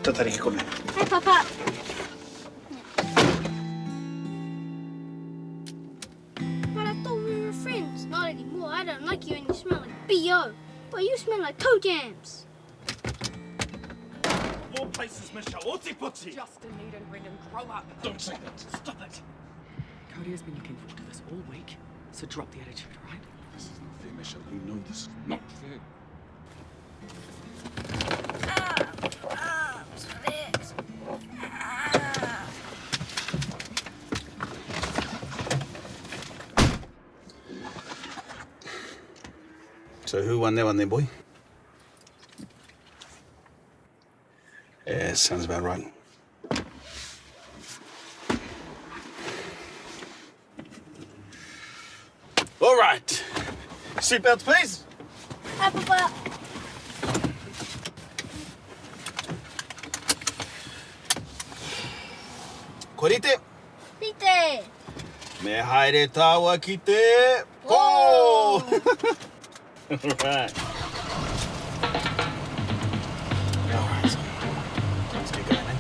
Tatari ki konei. Hey, Papa. But I thought we were friends. Not anymore. I don't like you and you smell like B.O. But you smell like toe jams. More places, Michelle. Oti poti. Justin, Nita and Brendan, grow up. Don't say that. Stop it. Cody has been looking forward to this all week, so drop the attitude, all right? This is not fair, Michelle. You know this is not fair. So who won that one then, boy? Yeah, sounds about right. All right. Seatbelts, please. Hi, Papa. Kua rite? Rite! Me haere tāua ki te pō! Right. Alright, let's get going, eh?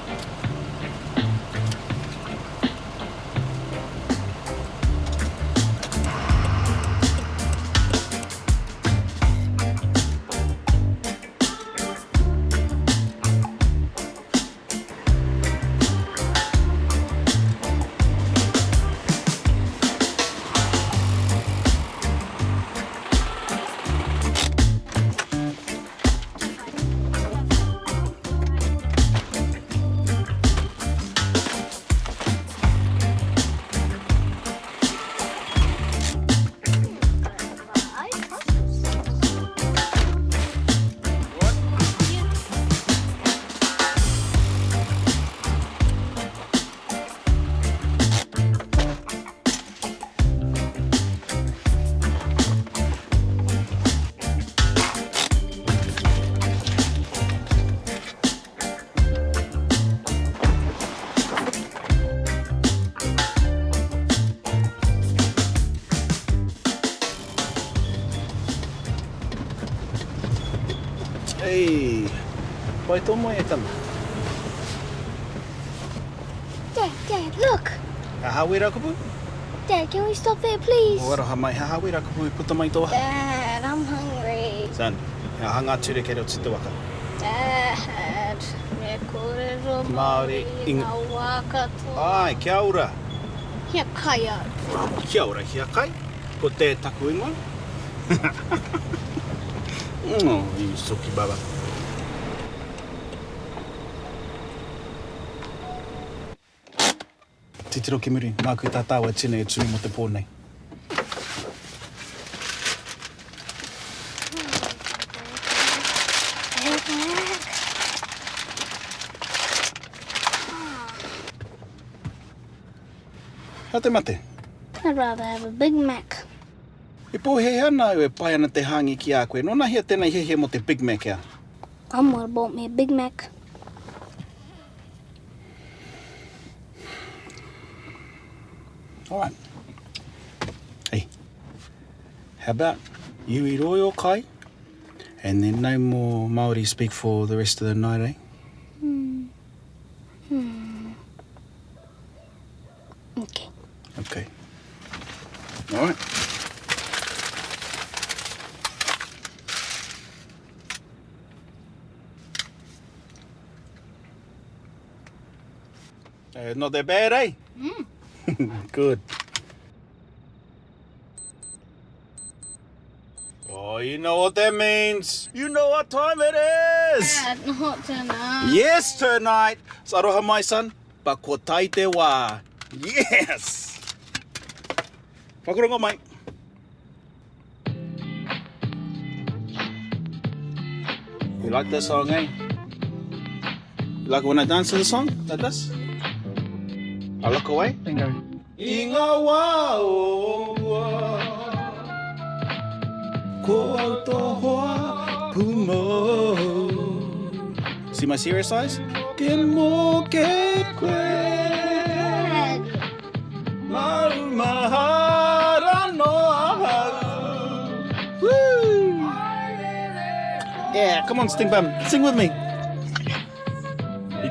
Ei, pai tō moe e tama. Dad, Dad, look! Aha wera kupu? Dad, can we stop there, please? O aroha mai, aha wera kupu i puta mai tō Dad, I'm hungry. Son, he aha ngā ture kei roto i te waka? Dad, me kōrero Māori i ngā wā katoa. Ai, kia ora. Hia kai au. Kia ora, hia kai. Ko Dad taku ingoa. Oh, you soki baba. Titiro ki muri, māku tā tāua tini e tunu mō te pō nei. Hea te mate? I'd rather have a Big Mac. E pōhēhē ana au e pai ana te hāngi ki a koe. Nōnahea tēnei hiahia mō te Big Mac ea? Mum bought me a Big Mac. All right. Hey, how about you eat all your kai and then no more Māori speak for the rest of the night, eh? Hmm. Hmm. Okay. Okay. All right. Uh, not that bad, eh? Mm. Good. Oh, you know what that means. You know what time it is. Dad, not tonight. Yes, tonight. It's aroha mai, son. But ko tai te wā. Yes! Whakarongo mai. You like this song, eh? You like when I dance to the song like this? I look away. Bingo. I ngā wā o mua, ko au tō hoa pūmau. See my serious eyes? Ke moke koe. Maumahara no ahau. Woo! Yeah, come on, Sting Bum, sing with me.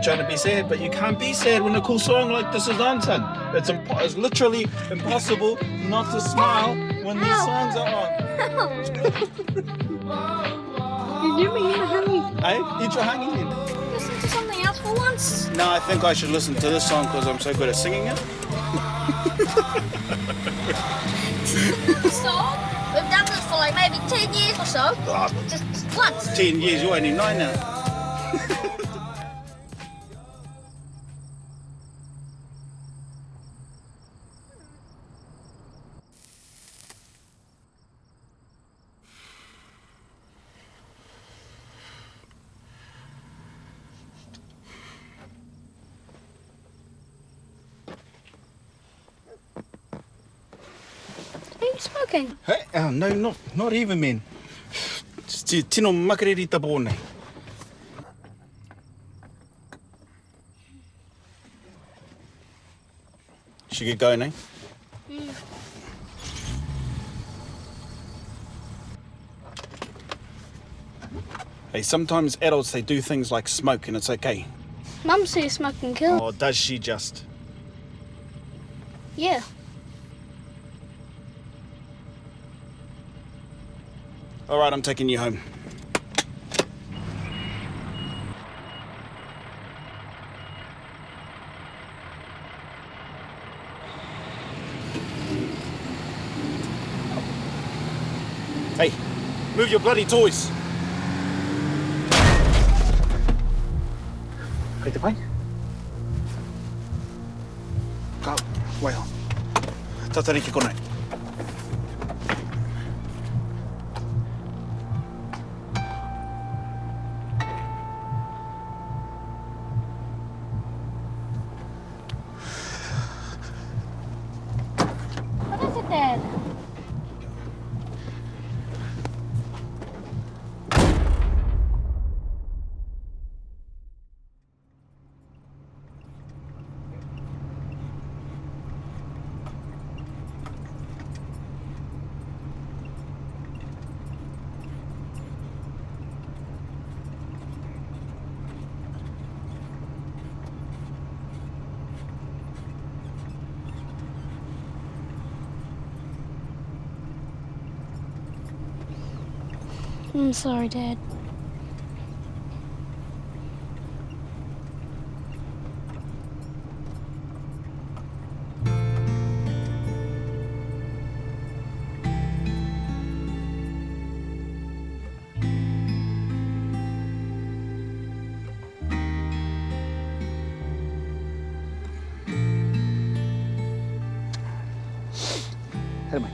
You're trying to be sad, but you can't be sad when a cool song like this is on, son. It's, impo- it's literally impossible not to smile when these songs are on. You do me in a hangi. Hey, eat your hangi then. Listen to something else for once. No, I think I should listen to this song because I'm so good at singing it. Song? We've done this for like maybe 10 years or so. Ah, Just once. 10 years, you're only 9 now. Are you smoking? Hey, oh, no, not, not even, man. Tino makariri ta nei. Should get going, eh? Hey, sometimes adults, they do things like smoke and it's okay. Mum says smoking kills. Oh, does she just? Yeah. All right, I'm taking you home. Hey, move your bloody toys. Kei te pai? Ka, waiho. Tatari ki konei. What is it, Dad? I'm sorry, Dad. Here mai.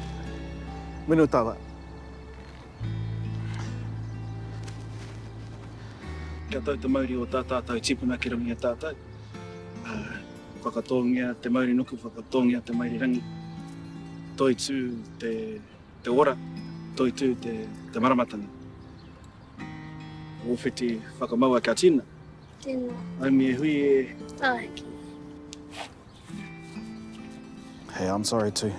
Menu tawa. Kia tau te mauri o tā tātou tipuna ki runga i a tātou. Uh, whakatōngia te mauri nuku, whakatōngia te mauri rangi. Toitū te, te ora, toitū te, te maramatanga. Ōwhiti whakamaua kia tina. Tēnā. Ai me hui e... Ai. Hey, I'm sorry too.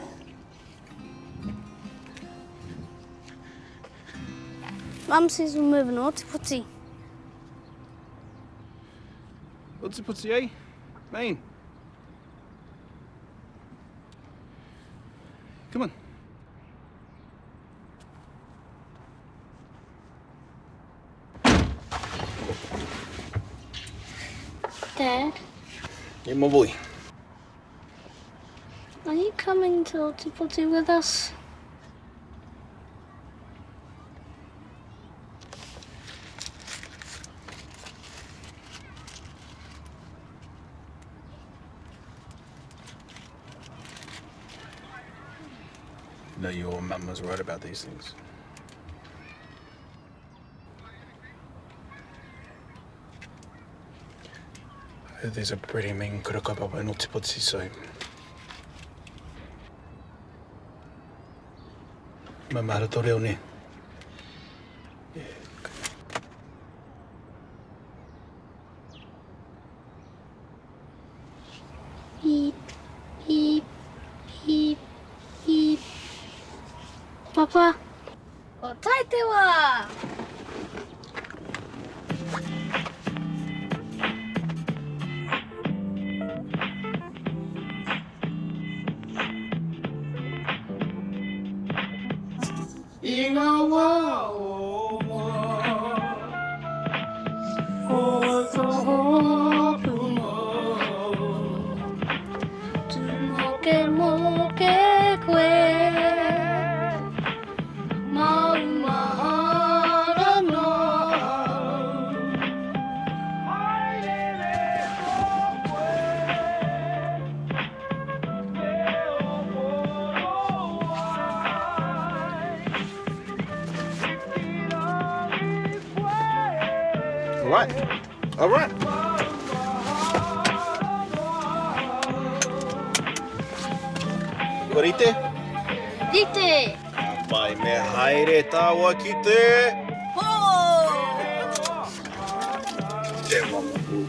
Mum says we're moving to Ōtepoti. Ōtepoti, eh? Main. Come on. Dad, Yeah, my boy. are you coming to Ōtepoti with us? No, your mum was right about these things. There's a pretty mean kura kaupapa in Ōtepoti, so... Mamara tō reo, ne? Beep, beep, beep, beep. Papa? Ko tai te wā! I ngā wā o mua. Ko te hōpuma. Tu moke moke koe. Maumahara nāu. All right. All right. Kua rite? Rite! Pai, me haere tāua ki te... Pō! Te mamaku.